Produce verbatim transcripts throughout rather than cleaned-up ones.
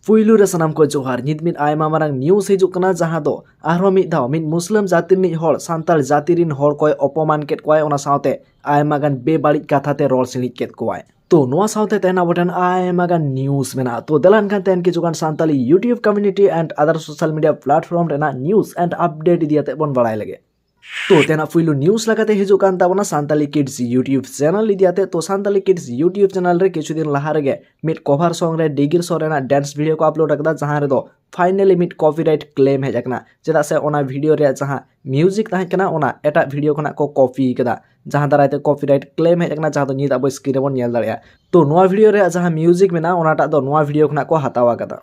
ᱯᱩᱭᱞᱩ ᱨᱮ ᱥᱟᱱᱟᱢ ᱠᱚ ᱡᱚᱦᱟᱨ᱾ ᱱᱤᱛ ᱢᱤᱫ ᱟᱭᱢᱟ ᱢᱟᱨᱟᱝ ᱱᱤᱭᱩᱡᱽ ᱦᱤᱡᱩᱜ ᱠᱟᱱᱟ, ᱡᱟᱦᱟᱸ ᱫᱚ ᱟᱨᱦᱚᱸ ᱢᱤᱫ ᱫᱷᱟᱣ ᱢᱤᱫ ᱢᱩᱥᱞᱟᱹᱢ ᱡᱟᱹᱛᱤ ᱨᱤᱱᱤᱡ ᱦᱚᱲ ᱥᱟᱱᱛᱟᱲ ᱡᱟᱹᱛᱤ ᱨᱤᱱ ᱦᱚᱲ ᱠᱚᱭ ᱚᱯᱚᱢᱟᱱ ᱠᱮᱫ ᱠᱚᱣᱟᱭ, ᱚᱱᱟ ᱥᱟᱶᱛᱮ ᱟᱭᱢᱟ ᱜᱟᱱ ᱵᱮᱵᱟᱹᱲᱤᱡ ᱠᱟᱛᱷᱟ ᱛᱮ ᱨᱚᱲ ᱥᱤᱬᱤᱡ ᱠᱮᱫ ᱠᱚᱣᱟᱭ᱾ ᱛᱚ ᱱᱚᱣᱟ ᱥᱟᱶᱛᱮ ᱛᱮᱦᱮᱧ ᱟᱵᱚ ᱴᱷᱮᱱ ᱟᱭᱢᱟ ᱜᱟᱱ ᱱᱤᱭᱩᱡᱽ ᱢᱮᱱᱟᱜᱼᱟ᱾ ᱛᱚ ᱫᱮᱞᱟ ᱮᱱᱠᱷᱟᱱ ᱛᱮᱦᱮᱧ ᱠᱤᱪᱷᱩ ᱜᱟᱱ Santali YouTube community and other social media platform ᱨᱮᱱᱟᱜ ᱱᱤᱭᱩᱡᱽ and update ᱤᱫᱤ ᱠᱟᱛᱮ ᱵᱚᱱ ᱵᱟᱲᱟᱭ ᱞᱮᱜᱮ᱾ ᱛᱚ ᱛᱮᱱᱟᱜ ᱯᱩᱭᱞᱩ ᱱᱤᱭᱩᱡᱽ ᱞᱮᱠᱟᱛᱮ ᱦᱤᱡᱩᱜ ᱠᱟᱱ ᱛᱟᱵᱚᱱᱟ ᱥᱟᱱᱛᱟᱞᱤ ᱠᱤᱰᱥ YouTube ᱪᱮᱱᱮᱞ ᱤᱫᱤ ᱟᱛᱮ᱾ ᱛᱚ ᱥᱟᱱᱛᱟᱞᱤ ᱠᱤᱰᱥ YouTube ᱪᱮᱱᱮᱞ ᱨᱮ ᱠᱤᱪᱷᱩ ᱫᱤᱱ ᱞᱟᱦᱟ ᱨᱮᱜᱮ ᱢᱤᱫ ᱠᱚᱵᱷᱟᱨ ᱥᱚᱝ ᱨᱮ ᱰᱤᱜᱤᱨ ᱥᱚ ᱨᱮᱱᱟᱜ ᱰᱮᱱᱥ ᱵᱷᱤᱰᱤᱭᱳ ᱠᱚ ᱟᱯᱞᱳᱰ ᱟᱠᱟᱫᱟ, ᱡᱟᱦᱟᱸ ᱨᱮᱫᱚ ᱯᱷᱟᱭᱱᱟᱞᱤ ᱢᱤᱫ ᱠᱚᱯᱤᱨᱟᱭᱤᱴ ᱠᱞᱮᱢ ᱦᱮᱡ ᱟᱠᱟᱱᱟ, ᱪᱮᱫᱟᱜ ᱥᱮ ᱚᱱᱟ ᱵᱷᱤᱰᱤᱭᱳ ᱨᱮᱭᱟᱜ ᱡᱟᱦᱟᱸ ᱢᱤᱭᱩᱡᱤᱠ ᱛᱟᱦᱮᱸ ᱠᱟᱱᱟ ᱚᱱᱟ ᱮᱴᱟᱜ ᱵᱷᱤᱰᱤᱭᱳ ᱠᱷᱚᱱᱟᱜ ᱠᱚ ᱠᱚᱯᱤ ᱠᱟᱫᱟ, ᱡᱟᱦᱟᱸ ᱫᱟᱨᱟᱭ ᱛᱮ ᱠᱚᱯᱤᱨᱟᱭᱤᱴ ᱠᱞᱮᱢ ᱦᱮᱡ ᱟᱠᱟᱱᱟ, ᱡᱟᱦᱟᱸ ᱫᱚ ᱱᱤᱛ ᱟᱵᱚ ᱥᱠᱨᱤᱱ ᱨᱮᱵᱚᱱ ᱧᱮᱞ ᱫᱟᱲᱮᱭᱟᱜᱼᱟ᱾ ᱛᱚ ᱱᱚᱣᱟ ᱵᱷᱤᱰᱤᱭᱳ ᱨᱮᱭᱟᱜ ᱡᱟᱦᱟᱸ ᱢᱤᱭᱩᱡᱤᱠ ᱢᱮᱱᱟᱜᱼᱟ ᱚᱱᱟᱴᱟᱜ ᱫᱚ ᱱᱚᱣᱟ ᱵᱷᱤᱰᱤᱭᱳ ᱠᱷᱚᱱᱟᱜ ᱠᱚ ᱦᱟᱛᱟᱣ ᱟᱠᱟᱫᱟ᱾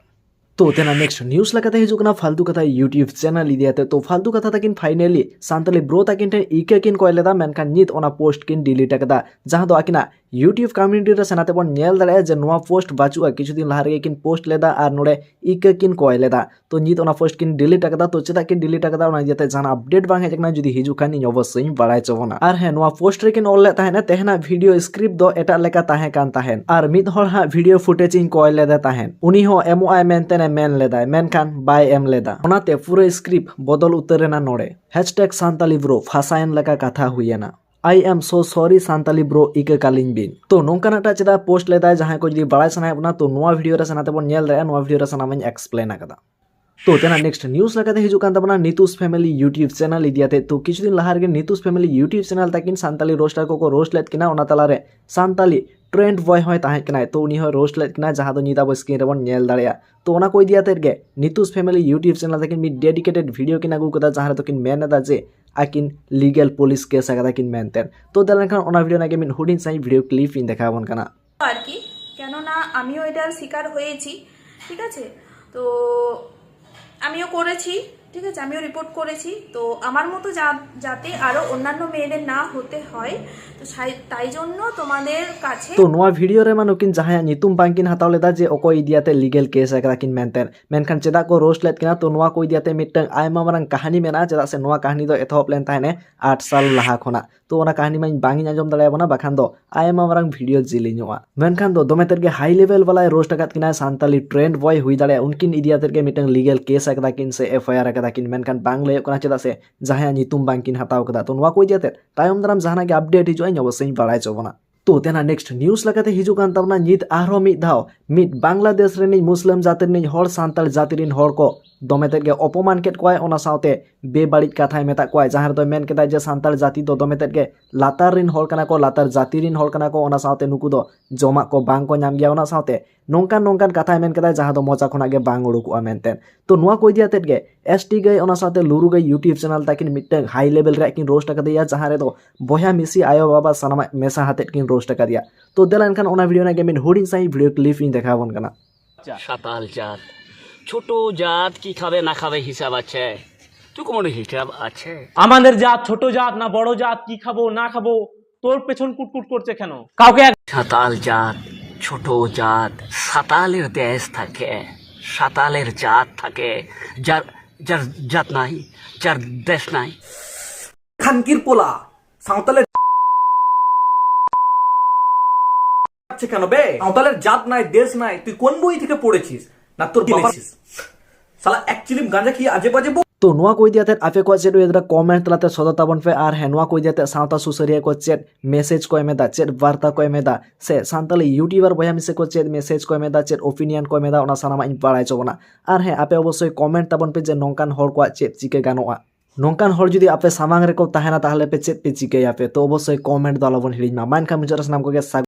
ᱛᱚ ᱛᱮᱱᱟᱜ ᱱᱮᱠᱥᱴ ᱱᱤᱭᱩᱡᱽ ᱞᱮᱠᱟᱛᱮ ᱦᱤᱡᱩᱜ ᱠᱟᱱᱟ ᱯᱷᱟᱞᱛᱩ ᱠᱟᱛᱷᱟ YouTube ᱪᱮᱱᱮᱞ ᱤᱫᱤ ᱟᱛᱮ᱾ ᱛᱚ ᱯᱷᱟᱞᱛᱩ ᱠᱟᱛᱷᱟ ᱛᱟᱹᱠᱤᱱ ᱯᱷᱟᱭᱱᱟᱞᱤ ᱥᱟᱱᱛᱟᱞᱤ ᱵᱨᱳ ᱛᱟᱹᱠᱤᱱ ᱴᱷᱮᱱ ᱤᱠᱟᱹ ᱠᱤᱱ ᱠᱚᱭ ᱞᱮᱫᱟ, ᱢᱮᱱᱠᱷᱟᱱ ᱱᱤᱛ ᱚᱱᱟ ᱯᱳᱥᱴ ᱠᱤᱱ ᱰᱤᱞᱤᱴ ᱟᱠᱟᱫᱟ, ᱡᱟᱦᱟᱸ ᱫᱚ ᱟᱹᱠᱤᱱᱟᱜ YouTube community ᱨᱮ ᱥᱮᱱ ᱟᱛᱮ ᱵᱚᱱ ᱧᱮᱞ ᱫᱟᱲᱮᱭᱟᱜᱼᱟ ᱡᱮ ᱱᱚᱣᱟ ᱯᱳᱥᱴ ᱵᱟᱹᱪᱩᱜᱼᱟ᱾ ᱠᱤᱪᱷᱩ ᱫᱤᱱ ᱞᱟᱦᱟ ᱨᱮᱜᱮ ᱠᱤᱱ ᱯᱳᱥᱴ ᱞᱮᱫᱟ ᱟᱨ ᱱᱚᱰᱮ ᱤᱠᱟᱹ ᱠᱤᱱ ᱠᱚᱭ ᱞᱮᱫᱟ᱾ ᱛᱚ ᱱᱤᱛ ᱚᱱᱟ ᱯᱳᱥᱴ ᱠᱤᱱ ᱰᱤᱞᱤᱴ ᱟᱠᱟᱫᱟ᱾ ᱛᱚ ᱪᱮᱫᱟᱜ ᱠᱤᱱ ᱰᱤᱞᱤᱴ ᱟᱠᱟᱫᱟ ᱚᱱᱟ ᱤᱫᱤ ᱟᱛᱮ ᱡᱟᱦᱟᱱᱟᱜ ᱟᱯᱰᱮᱴ ᱵᱟᱝ ᱦᱮᱡ ᱟᱠᱟᱱᱟ, ᱡᱩᱫᱤ ᱦᱤᱡᱩᱜ ᱠᱷᱟᱱ ᱤᱧ ᱚᱵᱚᱥᱥᱳᱭ ᱤᱧ ᱵᱟᱲᱟᱭ ᱦᱚᱪᱚ ᱵᱚᱱᱟ᱾ ᱟᱨ ᱦᱮᱸ, ᱱᱚᱣᱟ ᱯᱳᱥᱴ ᱨᱮᱠᱤᱱ ᱚᱞ ᱞᱮᱫ ᱛᱟᱦᱮᱸᱱᱟ ᱛᱮᱦᱮᱧᱟᱜ ᱵᱷᱤᱰᱤᱭᱳ ᱥᱠᱨᱤᱯᱴ ᱫᱚ ᱮᱴᱟᱜ ᱞᱮᱠᱟ ᱛᱟᱦᱮᱸ ᱠᱟᱱ ᱛᱟᱦᱮᱸᱱ, ᱟᱨ ᱢᱤᱫ ᱦᱚᱲ ᱦᱟᱸᱜ ᱵᱷᱤᱰᱤᱭᱳ ᱯᱷᱩᱴᱮᱡᱽ ᱤᱧ ᱠᱚᱭ ᱞᱮᱫᱮ ᱛᱟᱦᱮᱸᱱ, ᱩᱱᱤ ᱦᱚᱸ ᱮᱢᱚᱜ ᱟᱭ ᱢᱮᱱᱛᱮ ᱮ ᱢᱮᱱ ᱞᱮᱫᱟᱭ, ᱢᱮᱱᱠᱷᱟᱱ ᱵᱟᱭ ᱮᱢ ᱞᱮᱫᱟ᱾ ᱚᱱᱟᱛᱮ ᱯᱩᱨᱟᱹ ᱥᱠᱨᱤᱯᱴ ᱵᱚᱫᱚᱞ ᱩᱛᱟᱹᱨ ᱮᱱᱟ ᱱᱚᱰᱮ᱾ ᱦᱮᱥᱴᱮᱜᱽ ᱥᱟᱱᱛᱟᱞᱤ ᱵᱨᱳ ᱯᱷᱟᱥᱟᱭᱮᱱ ᱞᱮᱠᱟ ᱠᱟᱛᱷᱟ ᱦᱩᱭᱮᱱᱟ᱾ I am so sorry Santali bro, ᱤᱠᱟᱹ ᱠᱟᱞᱤᱧ ᱵᱤᱱ᱾ ᱛᱚ ᱱᱚᱝᱠᱟᱱᱟᱜ ᱴᱟᱜ ᱪᱮᱫᱟᱜ ᱯᱳᱥᱴ ᱞᱮᱫᱟᱭ, ᱡᱟᱦᱟᱸᱭ ᱠᱚ ᱡᱩᱫᱤ ᱵᱟᱲᱟᱭ ᱥᱟᱱᱟᱭᱮᱫ ᱵᱚᱱᱟ ᱛᱚ ᱱᱚᱣᱟ ᱵᱷᱤᱰᱤᱭᱳ ᱨᱮ ᱥᱮᱱ ᱟᱛᱮ ᱵᱚᱱ ᱧᱮᱞ ᱫᱟᱲᱮᱭᱟᱜᱼᱟ, ᱱᱚᱣᱟ ᱵᱷᱤᱰᱤᱭᱳ ᱨᱮ ᱥᱟᱱᱟᱢ ᱤᱧ ᱮᱠᱥᱯᱞᱮᱱ ᱟᱠᱟᱫᱟ᱾ ᱛᱚ ᱛᱮᱱᱟᱜ ᱱᱮᱠᱥᱴ ᱱᱤᱭᱩᱡᱽ ᱞᱮᱠᱟᱛᱮ ᱦᱤᱡᱩᱜ ᱠᱟᱱ ᱛᱟᱵᱚᱱᱟ ᱱᱤᱛᱩᱥ ᱯᱷᱮᱢᱮᱞᱤ YouTube ᱪᱮᱱᱮᱞ ᱤᱫᱤ ᱟᱛᱮ᱾ ᱛᱚ ᱠᱤᱪᱷᱩ ᱫᱤᱱ ᱞᱟᱦᱟ ᱨᱮᱜᱮ ᱱᱤᱛᱩᱥ ᱯᱷᱮᱢᱮᱞᱤ YouTube ᱪᱮᱱᱮᱞ ᱛᱟᱹᱠᱤᱱ ᱥᱟᱱᱛᱟᱞᱤ ᱨᱳᱥᱴᱟᱨ ᱠᱚᱠᱚ ᱨᱳᱥᱴ ᱞᱮᱫ ᱠᱤᱱᱟ, ᱚᱱᱟ ᱛᱟᱞᱟᱨᱮ ᱥᱟᱱᱛᱟᱞᱤ ᱴᱨᱮᱱᱰ ᱵᱚᱭ ᱦᱚᱸᱭ ᱛᱟᱦᱮᱸ ᱠᱟᱱᱟᱭ᱾ ᱛᱚ ᱩᱱᱤ ᱦᱚᱸᱭ ᱨᱳᱥᱴ ᱞᱮᱫ ᱠᱤᱱᱟ, ᱡᱟᱦᱟᱸ ᱫᱚ ᱱᱤᱛ ᱟᱵᱚ ᱥᱠᱨᱤᱱ ᱨᱮᱵᱚᱱ ᱧᱮᱞ ᱫᱟᱲᱮᱭᱟᱜᱼᱟ᱾ ᱛᱚ ᱚᱱᱟ ᱠᱚ ᱤᱫᱤ ᱟᱛᱮᱫ ᱜᱮ ᱱᱤᱛᱩᱥ ᱯᱷᱮᱢᱮᱞᱤ YouTube ᱪᱮᱱᱮᱞ ᱛᱟᱹᱠᱤᱱ ᱢᱤᱫ ᱰᱮᱰᱤᱠᱮᱴᱮᱰ ᱵᱷᱤᱰᱤᱭᱳ ᱠᱤᱱ ᱟᱹᱜᱩ ᱠᱟᱫᱟ, ᱡᱟᱦᱟᱸ ᱨᱮᱫᱚ ᱠᱤᱱ ᱢᱮᱱ ᱮᱫᱟ ᱡᱮ ᱟᱹᱠᱤᱱ ᱞᱤᱜᱮᱞ ᱯᱩᱞᱤᱥ ᱠᱮᱥ ᱟᱠᱟᱫᱟ ᱠᱤᱱ ᱢᱮᱱᱛᱮ᱾ ᱛᱚ ᱫᱮᱞᱟ ᱮᱱᱠᱷᱟᱱ ᱚᱱᱟ ᱵᱷᱤᱰᱤᱭᱳ ᱨᱮᱱᱟᱜ ᱜᱮ ᱢᱤᱫ ᱦᱩᱰᱤᱧ ᱥᱟᱺᱦᱤᱡ ᱵᱷᱤᱰᱤᱭᱳ ᱠᱞᱤᱯ ᱤᱧ ᱫᱮᱠᱷᱟᱣ ᱟᱵᱚᱱ ᱠᱟᱱᱟ᱾ আর কি, কেননা আমিও এটার শিকার হয়েছি, ঠিক আছে? তো আমিও করেছি, ঠিক আছে, আমিও রিপোর্ট করেছি। তো আমার মতো যা- যাতে আরও অন্যান্য মেয়েদের না হতে হয়, তো সাই- তাই জন্য তোমাদের কাছে ᱛᱚ ᱱᱚᱣᱟ ᱵᱷᱤᱰᱤᱭᱳ ᱨᱮᱢᱟ ᱱᱩᱠᱤᱱ ᱡᱟᱦᱟᱸᱭᱟᱜ ᱧᱩᱛᱩᱢ ᱵᱟᱝᱠᱤᱱ ᱦᱟᱛᱟᱣ ᱞᱮᱫᱟ ᱡᱮ ᱚᱠᱚᱭ ᱤᱫᱤ ᱟᱛᱮ ᱞᱤᱜᱮᱞ ᱠᱮᱥ ᱟᱠᱟᱫᱟ ᱠᱤᱱ ᱢᱮᱱᱛᱮ, ᱢᱮᱱᱠᱷᱟᱱ ᱪᱮᱫᱟᱜ ᱠᱚ ᱨᱳᱥᱴ ᱞᱮᱫ ᱠᱤᱱᱟ? ᱛᱚ ᱱᱚᱣᱟ ᱠᱚ ᱤᱫᱤ ᱟᱛᱮ ᱢᱤᱫᱴᱟᱝ ᱟᱭᱢᱟ ᱢᱟᱨᱟᱝ ᱠᱟᱹᱦᱱᱤ ᱢᱮᱱᱟᱜᱼᱟ, ᱪᱮᱫᱟᱜ ᱥᱮ ᱱᱚᱣᱟ ᱠᱟᱹᱦᱱᱤ ᱫᱚ ᱮᱛᱚᱦᱚᱵ ᱞᱮᱱ ᱛᱟᱦᱮᱸᱱᱮ ᱟᱴ ᱥᱟᱞ ᱞᱟᱦᱟ ᱠᱷᱚᱱᱟᱜ᱾ ᱛᱚ ᱚᱱᱟ ᱠᱟᱹᱦᱱᱤ ᱢᱟ ᱤᱧ ᱵᱟᱝ ᱤᱧ ᱟᱸᱡᱚᱢ ᱫᱟᱲᱮᱭᱟᱵᱚᱱᱟ, ᱵᱟᱠᱷᱟᱱ ᱫᱚ ᱟᱭᱢᱟ ᱢᱟᱨᱟᱝ ᱵᱷᱤᱰᱤᱭᱳ ᱡᱤᱞᱤᱧᱚᱜᱼᱟ᱾ ᱢᱮᱱᱠᱷᱟᱱ ᱫᱚ ᱫᱚᱢᱮ ᱛᱮᱫ ᱜᱮ ᱦᱟᱭ ᱞᱮᱵᱮᱞ ᱵᱟᱞᱟᱭ ᱨᱳᱥᱴ ᱟᱠᱟᱫ ᱠᱤᱱᱟ ᱥᱟᱱᱛᱟᱞᱤ ᱴᱨᱮᱱᱰ ᱵᱚᱭ ᱦᱩᱭ ᱫᱟᱲᱮᱭᱟᱜᱼᱟ, ᱩᱱᱠᱤᱱ ᱤᱫᱤ ᱟᱛᱮᱫ ᱜᱮ ᱢᱤᱫᱴᱟᱝ ᱞᱤᱜᱮᱞ ᱠᱮᱥ ᱟᱠᱟᱫᱟ ᱠᱤᱱ ᱥᱮ ᱮᱯᱷ ᱟᱭ ᱟᱨ ᱟᱠᱟᱫᱟ ᱠᱤᱱ, ᱢᱮᱱᱠᱷᱟᱱ ᱵᱟᱝ ᱞᱟᱹᱭᱚᱜ ᱠᱟᱱᱟ ᱪᱮᱫᱟᱜ ᱥᱮ ᱡᱟᱦᱟᱸᱭᱟᱜ ᱧᱩᱛᱩᱢ ᱵᱟᱝ ᱠᱤᱱ ᱦᱟᱛᱟᱣ ᱠᱟᱫᱟ᱾ ᱛᱚ ᱱᱚᱣᱟ ᱠᱚ ᱤᱫᱤ ᱟᱛᱮᱫ ᱛᱟᱭᱚᱢ ᱫᱟᱨᱟᱢ ᱡᱟᱦᱟᱱᱟᱜ ᱜᱮ ᱟᱯᱰᱮᱴ ᱦᱤᱡᱩᱜᱼᱟ, ᱤᱧ ᱚᱵᱚᱥᱥᱳᱭ ᱤᱧ ᱵᱟᱲᱟᱭ ᱦᱚᱪᱚ ᱵᱚᱱᱟ᱾ ᱛᱚ ᱛᱮᱱᱟᱜ ᱱᱮᱠᱥᱴ ᱱᱤᱭᱩᱡᱽ ᱞᱮᱠᱟᱛᱮ ᱦᱤᱡᱩᱜ ᱠᱟᱱ ᱛᱟᱵᱚᱱᱟ ᱱᱤᱛ ᱟᱨᱦᱚᱸ ᱢᱤᱫ ᱫᱷᱟᱣ ᱢᱤᱫ ᱵᱟᱝᱞᱟᱫᱮᱥ ᱨᱤᱱᱤᱡ ᱢᱩᱥᱞᱟᱹᱢ ᱡᱟᱹᱛᱤ ᱨᱤᱱᱤᱡ ᱦᱚᱲ ᱥᱟᱱᱛᱟᱲ ᱡᱟᱹᱛᱤ ᱨᱤᱱ ᱦᱚᱲ ᱠᱚ ᱫᱚᱢᱮ ᱛᱮᱫ ᱜᱮ ᱚᱯᱚᱢᱟᱱ ᱠᱮᱫ ᱠᱚᱣᱟᱭ, ᱚᱱᱟ ᱥᱟᱶᱛᱮ ᱵᱮᱵᱟᱹᱲᱤᱡ ᱠᱟᱛᱷᱟᱭ ᱢᱮᱛᱟᱜ ᱠᱚᱣᱟᱭ, ᱡᱟᱦᱟᱸ ᱨᱮᱫᱚᱭ ᱢᱮᱱ ᱠᱮᱫᱟ ᱡᱮ ᱥᱟᱱᱛᱟᱲ ᱡᱟᱹᱛᱤ ᱫᱚ ᱫᱚᱢᱮ ᱛᱮᱫ ᱜᱮ ᱞᱟᱛᱟᱨ ᱨᱤᱱ ᱦᱚᱲ ᱠᱟᱱᱟ ᱠᱚ, ᱞᱟᱛᱟᱨ ᱡᱟᱹᱛᱤ ᱨᱤᱱ ᱦᱚᱲ ᱠᱟᱱᱟ ᱠᱚ, ᱚᱱᱟ ᱥᱟᱶᱛᱮ ᱱᱩᱠᱩ ᱫᱚ ᱡᱚᱢᱟᱜ ᱠᱚ ᱵᱟᱝ ᱠᱚ ᱧᱟᱢ ᱜᱮᱭᱟ, ᱚᱱᱟ ᱥᱟᱶᱛᱮ ᱱᱚᱝᱠᱟᱱ ᱱᱚᱝᱠᱟᱱ ᱠᱟᱛᱷᱟᱭ ᱢᱮᱱ ᱠᱮᱫᱟ ᱡᱟᱦᱟᱸ ᱫᱚ ᱢᱚᱪᱟ ᱠᱷᱚᱱᱟᱜ ᱜᱮ ᱵᱟᱝ ᱩᱰᱩᱠᱚᱜᱼᱟ ᱢᱮᱱᱛᱮ᱾ ᱛᱚ ᱱᱚᱣᱟ ᱠᱚ ᱤᱫᱤ ᱟᱛᱮᱫ ᱜᱮ ᱮᱥ ᱴᱤ ᱜᱟᱹᱭ ᱚᱱᱟ ᱥᱟᱶᱛᱮ ᱞᱩᱨᱩ ᱜᱟᱹᱭ YouTube ᱪᱮᱱᱮᱞ ᱛᱟᱹᱠᱤᱱ ᱢᱤᱫᱴᱟᱝ ᱦᱟᱭ ᱞᱮᱵᱮᱞ ᱨᱮᱭᱟᱜ ᱠᱤᱱ ᱨᱳᱥᱴ ᱟᱠᱟᱫᱮᱭᱟ, ᱡᱟᱦᱟᱸ ᱨᱮᱫᱚ ᱵᱚᱭᱦᱟ ᱢᱤᱥᱤ ᱟᱭᱳ ᱵᱟᱵᱟ ᱥᱟᱱᱟᱢᱟᱜ ᱢᱮᱥᱟ ᱦᱟᱛᱮᱫ ᱠᱤᱱ ᱨᱳᱥᱴ ᱟᱠᱟᱫᱮᱭᱟ᱾ ᱛᱚ ᱫᱮᱞᱟ ᱮᱱᱠᱷᱟᱱ ᱚᱱᱟ ᱵᱷᱤᱰᱤᱭᱳ ᱨᱮᱱᱟᱜ ᱜᱮ ᱢᱤᱫ ᱦᱩᱰᱤᱧ ᱥᱟᱺᱦᱤᱡ ᱵᱷᱤᱰᱤᱭᱳ ᱠᱞᱤᱯ ᱤᱧ ᱫᱮᱠᱷᱟᱣ ᱟᱵᱚᱱ ᱠᱟᱱᱟ᱾ সাতাল জাত, ছোট জাত, কি খাবে না খাবে হিসাব আছে। তুই কোনো হিসাব আছে? আমাদের জাত ছোট জাত না বড় জাত, কি খাবো না খাবো, তোর পেছন কুটকুট করছে কেন? কাউকে এক- সাতাল জাত, ছোট জাত, সাতালের দেশ থাকে, সাতালের জাত থাকে, যার যার জাত নাই, যার দেশ নাই। খানকির পোলা, সাঁওতালের আছে কেন বে? সাঁওতালের জাত নাই, দেশ নাই, তুই কোন বই থেকে পড়েছিস? না তোর বাবা, সালা এক চিলিম গাঁজা খেয়ে আজে বাজে বক। ᱛᱚ ᱱᱚᱣᱟ ᱠᱚ ᱤᱫᱤ ᱟᱛᱮᱫ ᱟᱯᱮ ᱠᱚᱣᱟᱜ ᱪᱮᱫ ᱩᱭᱦᱟᱹᱨ ᱠᱚᱢᱮᱱᱴ ᱛᱟᱞᱟᱛᱮ ᱥᱚᱫᱚᱨ ᱛᱟᱵᱚᱱ ᱯᱮ᱾ ᱟᱨ ᱦᱮᱸ, ᱱᱚᱣᱟ ᱠᱚ ᱤᱫᱤ ᱟᱛᱮᱫ ᱥᱟᱶᱛᱟ ᱥᱩᱥᱟᱹᱨᱤᱭᱟᱹ ᱠᱚ ᱪᱮᱫ ᱢᱮᱥᱮᱡᱽ ᱠᱚ ᱮᱢ ᱮᱫᱟ, ᱪᱮᱫ ᱵᱟᱨᱛᱟ ᱠᱚ ᱮᱢ ᱮᱫᱟ, ᱥᱮ ᱥᱟᱱᱛᱟᱲᱤ ᱭᱩᱴᱩᱵᱟᱨ ᱵᱚᱭᱦᱟ ᱢᱤᱥᱮ ᱠᱚ ᱪᱮᱫ ᱢᱮᱥᱮᱡᱽ ᱠᱚ ᱮᱢ ᱮᱫᱟ, ᱪᱮᱫ ᱚᱯᱤᱱᱤᱭᱚᱱ ᱠᱚ ᱮᱢ ᱮᱫᱟ, ᱚᱱᱟ ᱥᱟᱱᱟᱢᱟᱜ ᱤᱧ ᱵᱟᱲᱟᱭ ᱦᱚᱪᱚ ᱵᱚᱱᱟ᱾ ᱟᱨ ᱦᱮᱸ, ᱟᱯᱮ ᱚᱵᱚᱥᱥᱳᱭ ᱠᱚᱢᱮᱱᱴ ᱛᱟᱵᱚᱱ ᱯᱮ ᱡᱮ ᱱᱚᱝᱠᱟᱱ ᱦᱚᱲ ᱠᱚᱣᱟᱜ ᱪᱮᱫ ᱪᱤᱠᱟᱹ ᱜᱟᱱᱚᱜᱼᱟ, ᱱᱚᱝᱠᱟᱱ ᱦᱚᱲ ᱡᱩᱫᱤ ᱟᱯᱮ ᱥᱟᱢᱟᱝ ᱨᱮᱠᱚ ᱛᱟᱦᱮᱱᱟ ᱛᱟᱦᱚᱞᱮ ᱯᱮ ᱪᱮᱫ ᱯᱮ ᱪᱤᱠᱟᱹᱭᱟᱯᱮ᱾ ᱛᱚ ᱚᱵᱚᱥᱥᱳᱭ ᱠᱚᱢᱮᱱᱴ ᱫᱚ ᱟᱞᱚᱵᱚᱱ ᱦᱤᱲᱤᱧ ᱢᱟ᱾ ᱢᱟ ᱮᱱᱠᱷᱟᱱ ᱢᱩᱪᱟᱹᱫ ᱨᱮ ᱥᱟᱱᱟᱢ ᱠᱚᱜᱮ ᱥᱟᱹᱜᱩᱱ᱾